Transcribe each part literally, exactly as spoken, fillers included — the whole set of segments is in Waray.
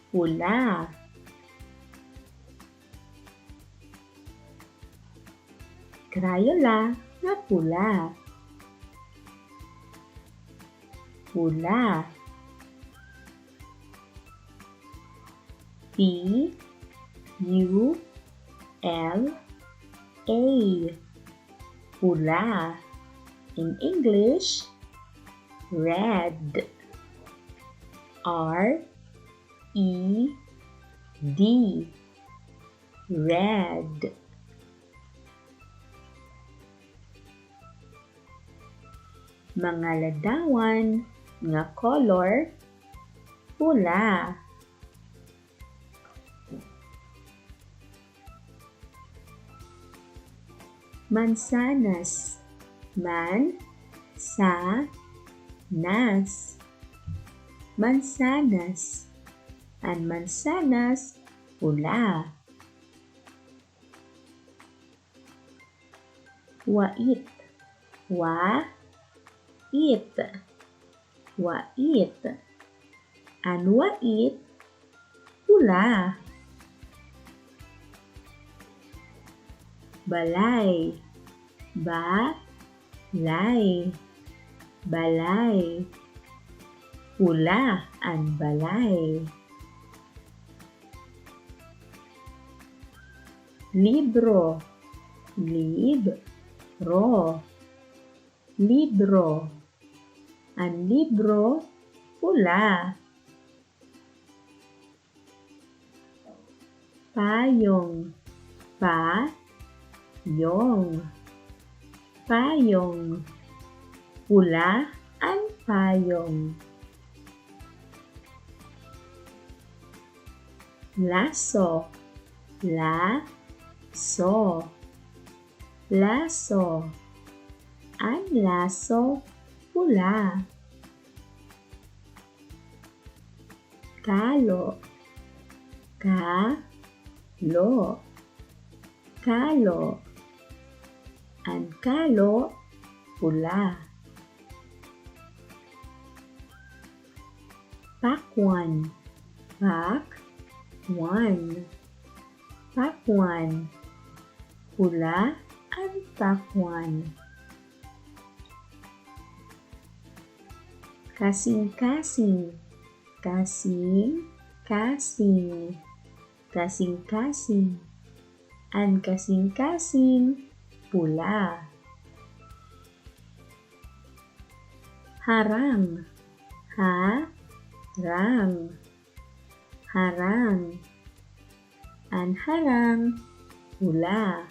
Pula. Crayola nga pula. Pula. P U L A. Pula. In English, red. R E D. Red. Mga ladawan nga color, pula. Mansanas. Man, sa, nas. Mansanas. An mansanas, pula. Wait. Wa, it. Wait. An wait, pula. Balay. Ba, lay. Balay. Pula an balay. Libro. Lib, ro. Libro. An libro, pula. Payong. Pa, yong. Payong. Pula an payong. Laso. La, so. Laso. An laso, pula. Kalo. Ka, lo. Kalo. An kalo, pula. Pakwan. Pak, wan. Pakwan. Pula an pakwan. Kasingkasing. Kasing, kasing. Kasingkasing. An kasingkasing, pula. Harang. Ha, rang. Harang. An harang, pula.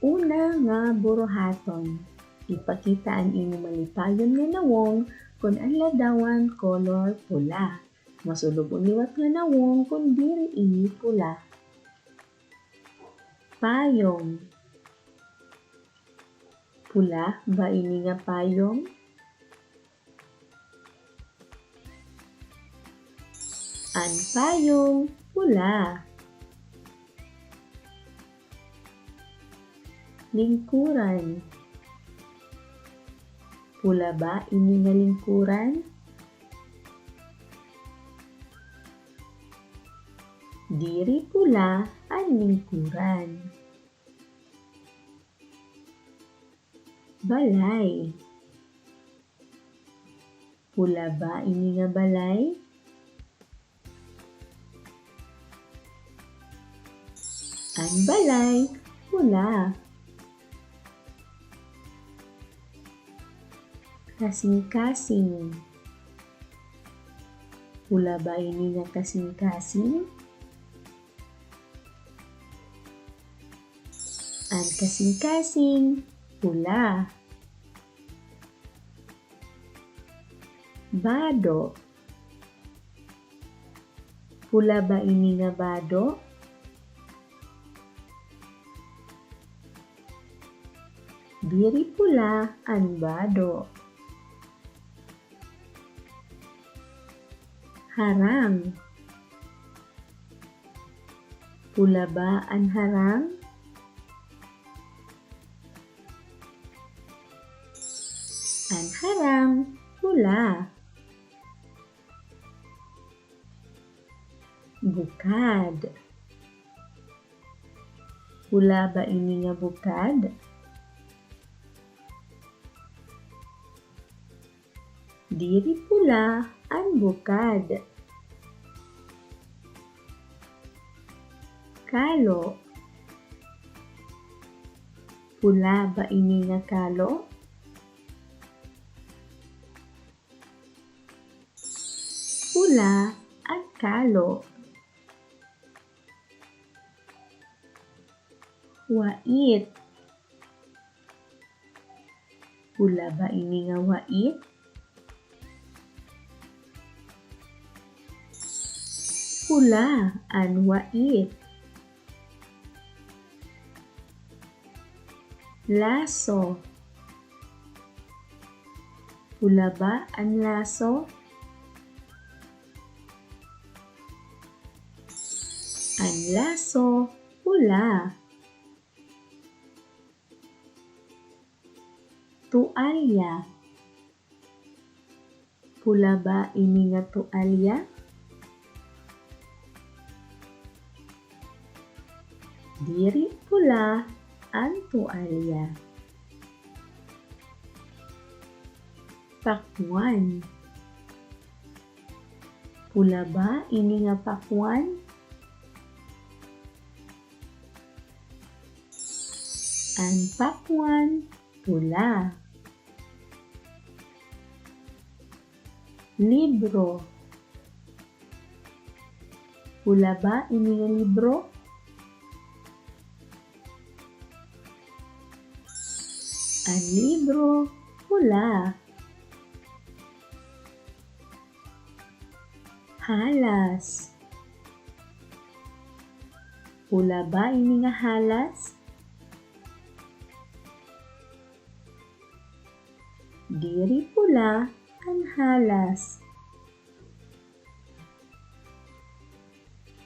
Una nga buruhaton. Ipakita an imo malipayon nga nawong kon an ladawan kolor pula. Mas ulobon liwat nga nawong kon diri ini pula. Payong. Pula ba ini nga payong? An payong pula. Lingkuran. Pula ba ini nga lingkuran? Diri pula an lingkuran. Balay. Pula ba ini nga balay? An balay, pula. Kasingkasing. Pula ba ini nga kasingkasing? An kasingkasing, pula. Bado. Pula ba ini nga bado? Diri pula an bado. Harang. Pula ba an harang? An harang, pula. Bukad. Pula ba ini nga bukad? Diri pula an bukad. Kalo. Pula ba ini nga kalo? Pula an kalo. Wait. Pula ba ini nga wait? Pula an wait. Laso. Pula ba an laso? An laso, pula. Tualya. Pula ba ini nga tualya? Diri pula an tualya. Pakwan. Pula ba ini nga pakwan? An pakwan, pula. Libro. Pula ba ini nga libro? An libro, pula. Halas. Pula ba ini nga halas? Diri pula an halas.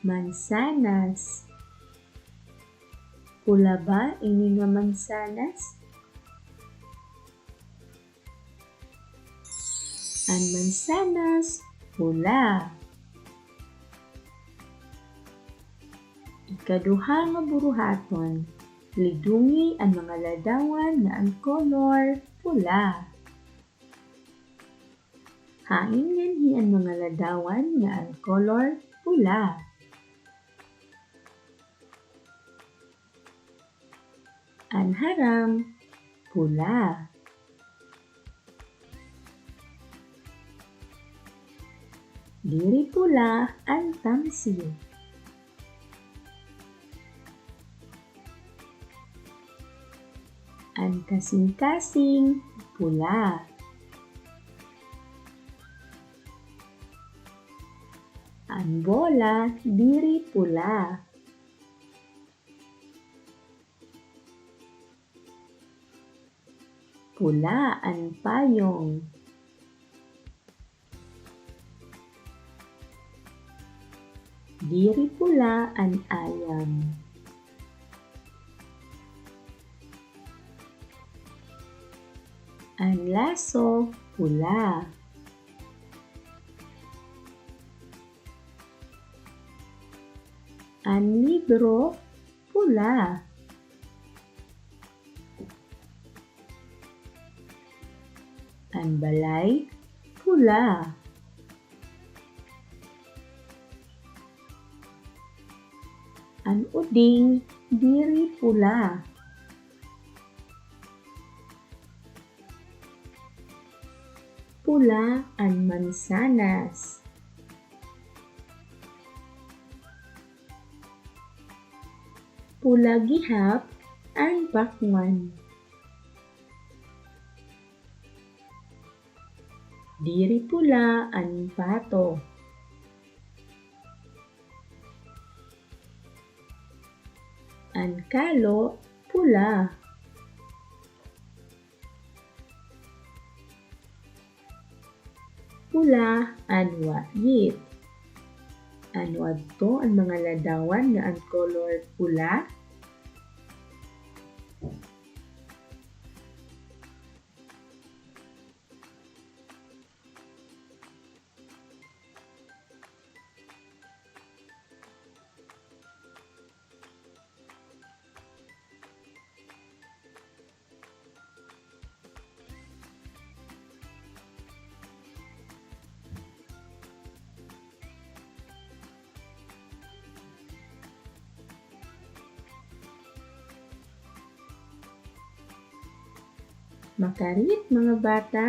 Mansanas. Pula ba ini nga mansanas? An mansanas, pula. Ikaduha nga buruhaton, lidungi an mga ladawan nga an kolor pula. Hain nganhi an mga ladawan nga an kolor pula? An haram, pula. Diri pula an tamsil. An kasingkasing, pula. An bola, diri pula. Pula an payong. Diri pula an ayam. An laso, pula. An libro, pula. An balay, pula. An uding, diri pula. Pula an mansanas. Pula gihap an pakwan. Diri pula an pato. An kalo, pula. Pula an wait. Ano adto an mga ladawan nga an kolor pula? Makarit, mga bata,